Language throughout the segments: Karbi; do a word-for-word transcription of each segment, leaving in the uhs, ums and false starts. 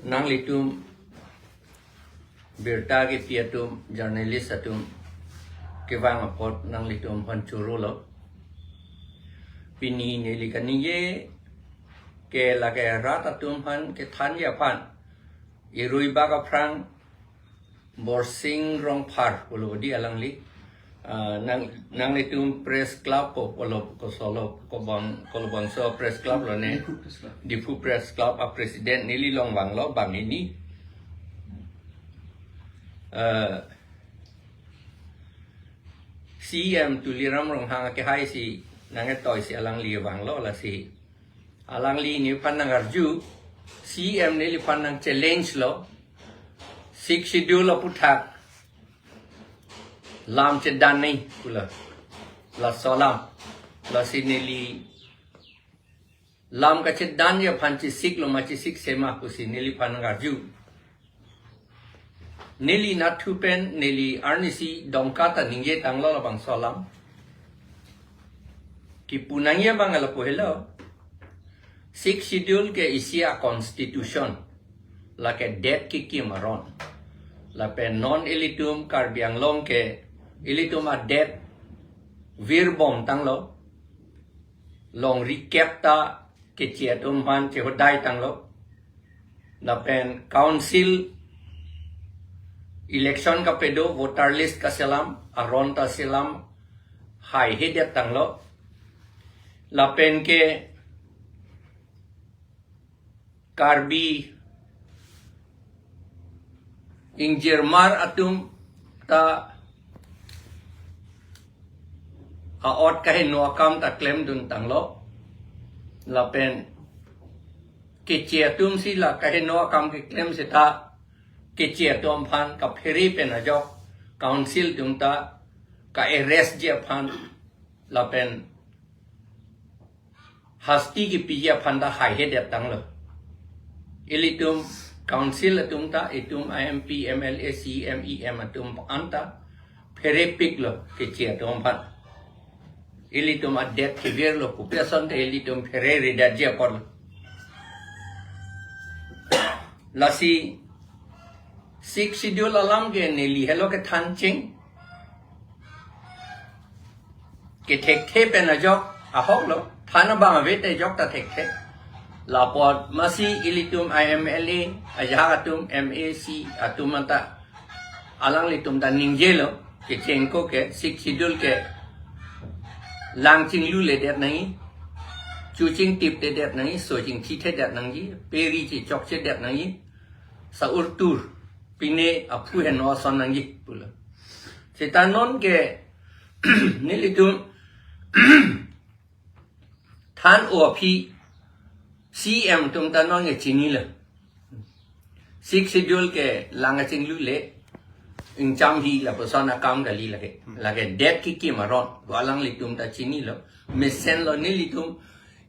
Nanglitum birta kepi atum, journalist atum kevang apot nanglitum aphan chorolo. Pini neli kaningje ke lake rat atum aphan kethanji aphan, irui bak aphrang Borsing Rongphar pulo di alangli. Ah, nang, nanglitum press club ko, kolo, kosolo, kobang, kolobangso press club lo ne. Diphu Press Club. Diphu Press Club a president neli along vanglo banghini. Eh, C E M Tuliram Ronghang akehai si nangketoi si alangli vanglo, lasi alangli neliphan nangarju, C E M neliphan nang challenge lo, Sixth Schedule aputhak lam chedan nangji pulo. Laso alam. Lasi neli lam kachedanje aphan chesiklo ma chesik sema pusi neliphan nangarju. Neli nathu pen neli arnisi Dongka ta ningje tanglo labangso alam. Kipu nangji abang lapu helo. Sixth Schedule ke isi a constitution. Lake det kekim aron. Lapen non ilitum Karbi Anglong ke ilitum adet virbom tanglo. Longri kep ta keche atum aphan chehodai tanglo. Lapen council election kapedo, voter list kaselam, aron ta selam, haihedet tanglo. Lapen ke Karbi ingjirmar atum ta a-ot kaheno akam ta klemdun tanglo. Lapen keche atum si la kaheno akam keklem seta keche atum aphan kaphere pen ajok council atum ta ka-arrest ji aphan lapen hasti kepiji aphan ta haihedet tanglo. Ilitum council atum ta, itum M P, M L A, C E M, E M atum anta pherepiklo keche atum aphan. Ilitum adet kevirlo pupe asonte ilitum phereredetji apotlo. Lasi Sixth Schedule alam ke neli helo kethan cheng. Kethekthe pen ajok ahoklo, than abang ave te ajok ta thekthe. Lapot masi ilitum M L A ajahak atum, M A C atum anta alanglitum ta ningjelo, kecheng ako ke Sixth Schedule ke lang chinglule det nangji, chu chingtip te det nangji, so chingthi the det nangji, pe ri chichok che det nangji, sa-ur tur, pine aphu heno ason nangji pulo. Seta non ke nelitum than-o aphi C E M atum ta non ke chinilo. Sixth Schedule ke lang kachinglule, ingcham hi lapuson akam kali lake. Lake det kekim aron, pu alanglitum ta chinilo. Mesenlo, nelitum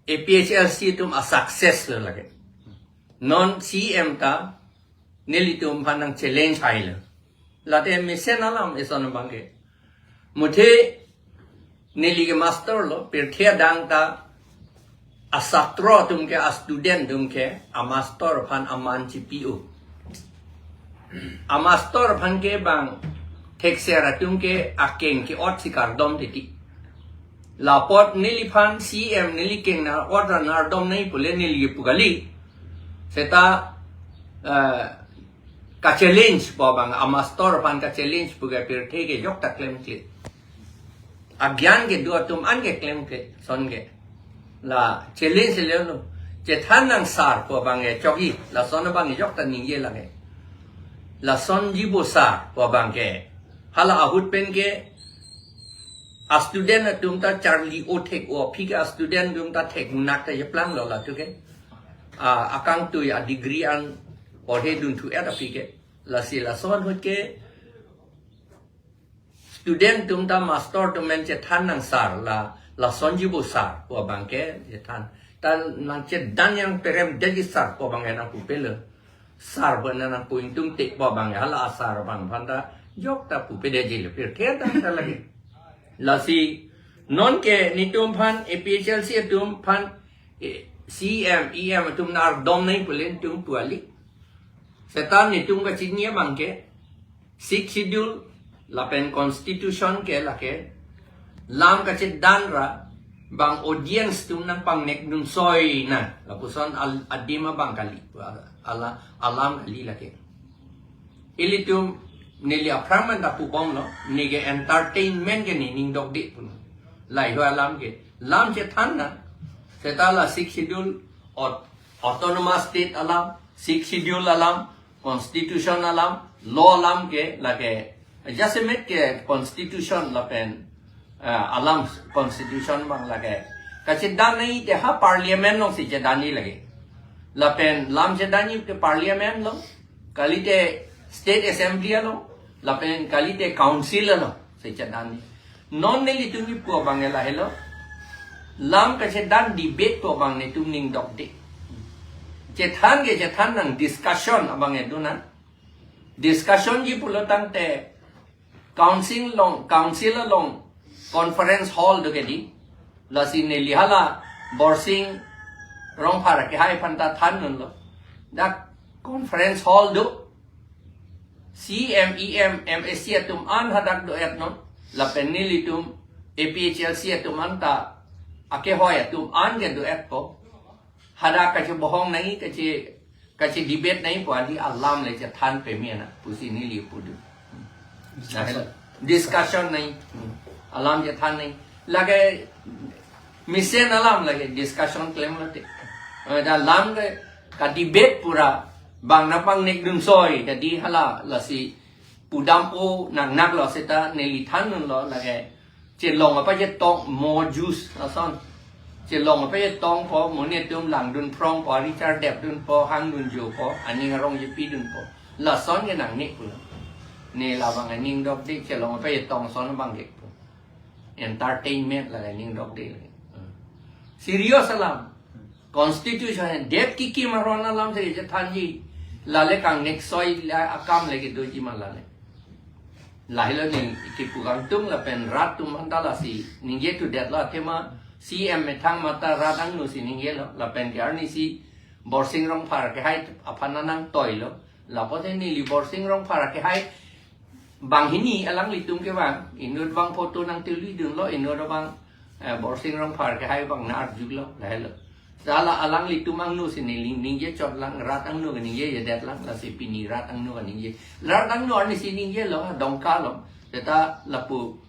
A P H L C atum a-success lo lake. Non C E M ta nelitum aphan nang challenge hailo. Late mesen alam eson abang ke. Muthe neli ke master lo, pirthe adang ta asatro atum ke, a-student atum ke, a-master aphan aman chipi-o. A-master aphan ke bang thekser atum ke akeng ke-ot si kardom titi. Lapot neliphan C E M neli keng na-ot ra nardom nangji pule neli kepu kali. Seta, eh, ka-challenge pu abang, a-master aphan ka-challenge pu ke pirthe ke ajok ta klemkle. Agyan kedo atum an ke klemkle, son ke. La challenge lelo. Chethan nang sir pu abang ke chokji, lason abang ajok ta ningje lake. Lasonji bo sir pu abang ke. Hala ahut pen ke a-student atum ta charli-o thek-o aphi ke a-student atum ta thek munak ta jeplanglo latum ke. A, akangtui a-degree an porhe dunthu-et aphi ke. Lasi lason ahut ke student atum ta master atum pen chethan nang sir la, lasonji bo sir pu abang ke chethan. Ta nang chedan yang perem detji sir pu abang ke nang pupelo. Sir pu nang nangpu ingtungte pu abang ke hala a-sir abang aphan ta ajok ta pupedetjilo, pirthe adang ta lake. Lasi non ke netum aphan, A P H L C atum aphan, eh, C E M, E M atum nardom nangji pule netum pu kali. Seta netum kachini abang ke, Sixth Schedule lapen Constitution ke lake lam kachedan ra bang audience atum nangpangnek dun soi na, lapuson al-, adim abang kali, ala, alam kali lake. Ilitum neli aphrang man ta pubomlo, ne ke entertainment ke ne ning dokde pulo. Lahei alam ke, lam chethan na, seta la Sixth Schedule, aut-, Autonomous State alam, Sixth Schedule alam, Constitution alam, law alam ke lake, jasemet ke Constitution lapen, eh, alam Constitution abang lake kachedan nangji te ha Parliament alongsi chedan nangji lake. Lapen lam chedan nangji te Parliament along, kalite State Assembly along, lapen kalite Council along si chedan nangji. Non nelitum kipu abang ke lahelo. Lam kachedan debate pu abang netum ning dokde. Chethan ke chethan nang, discussion abang ke dun nang. Discussion ji pulo tangte Council along, Council along conference hall do ke di. Lasi neli hala Borsing Rongphar akehai aphan ta than dunlo. Dak conference hall do. C M, E M, M A C atum an hadak do-etnon. Lapen nelitum A P H L C atum an ta akehoi atum an ke do-etpo. Hadak kachebohong nangji, kache, kachedebate nangji pu adi alam le chethan peme na pusi neli pudun. Discussion. Discussion nangji. Hmm. Alam chethan nangji. Lake mesen alam lake discussion klemlote. Eh, dak lam ke kadebate pura bang nangpangnek dun soi, jadi hala lasi pudampo nang naklo seta neli than dunlo lake chelong apachetong mo juice ason. Chelong apachetongpo, monit atum langdun phrongpo, richar depdunpo, hangdun jopo, aning arong jepidunpo. Lason ke nangne pulo. Ne labang aning dokde, chelong apachetong ason abang ke pu. Entertainment la aning dokde. Serious alam. Constitution det kikim aron alam si chethanji. Lale kangnek soi la akam le kedoji ma lale. Lahelo ne kipu kangtung lapen rat atum aphan ta lasi ningje thudetlo, athema C M methang mate rat angno si ningjelo, lapen ke arnisi Borsing Rongphar akehai aphan nangtoilo. Lapuson neli Borsing Rongphar akehai banghini alanglitum kevang, inut abang photo nangtuli dunlo, inut abang, eh, Borsing Rongphar akehai abang nang-arjulo, lahelo. Sala alanglitum angno si neli ningje chotlang, rat angno ke ningjejedet lang, lasi pini rat angno ke ningje. Rat angno arnisi ningjelo, Dongka along. Seta lapu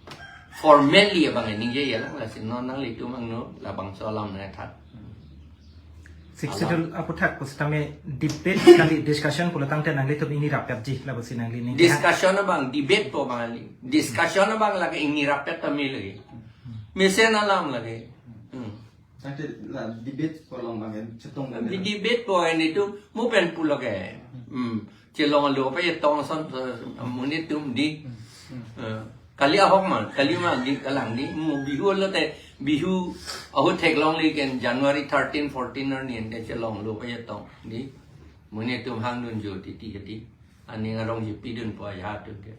formally abang ningjejelang, lasi non nanglitum angno labangso alam nangthan. Sixth Schedule aputhak pusitame debate kali, discussion pulo tangte nanglitum ingni rapetji, lapusi nangli ning. Discussion abang, debate pu abang kali. Discussion abang lake ingni rapet tame lake. Mesen alam lake. Hmm. Tangte la debate pu along abang chetong abang. Di debate pu netum mo pen pulo ke. Hmm. Chelong alo apachetong ason, eh, monit atum di. Hmm. Eh, kali ahok ma, kali ma di, kalang di. Mo Bihu lote, Bihu ahut theklongle ke January thirteen, fourteen arni ante chelong alo apachetong di. Monit atum hangdun jo titi ke di. Aning arong jepidunpo ajat atum ke.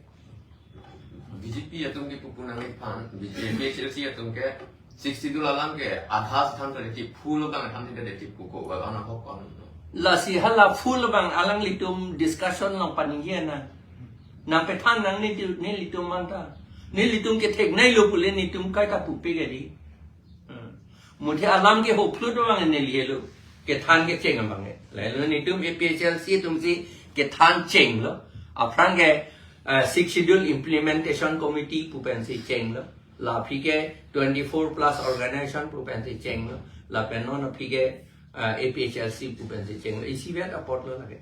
B J P atum ke pupu nangphan, B J P, A P H L C atum ke Sixth Schedule alam ke adha than kali ti full abang than kali ti puko abang ahok abang. Lasi hala full abang alanglitum discussion along paningje na. Nangpethan nang neli, nelitum anta. Nelitum ketheknei lo pule netum kaita pupe ke di. Hmm. Muthe alam ke hoplut abang neli helo. Kethan kecheng abang ke. Lahelo netum A P H L C atum si kethan chenglo. Aphrang ke, eh, Sixth Schedule Implementation Committee pu pensi chenglo. La aphi ke twenty-four plus organization pu pensi chenglo. Lapen non aphi ke, eh, A P H L C pu pensi chenglo. Isivet apotlo lake.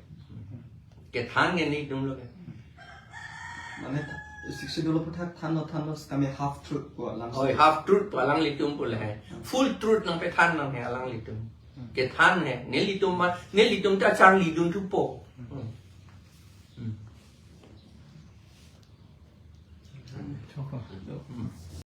Kethan ke netum lo ke. Mane Sixth Schedule aputhak thanlo, thanlo, kami half truth pu alang. Oi, half truth pu alanglitum pulo he. Full truth nangpethan nang he alanglitum. Kethan he, nelitum ma, nelitum ta charlidun thupo. Hmm. Hmm.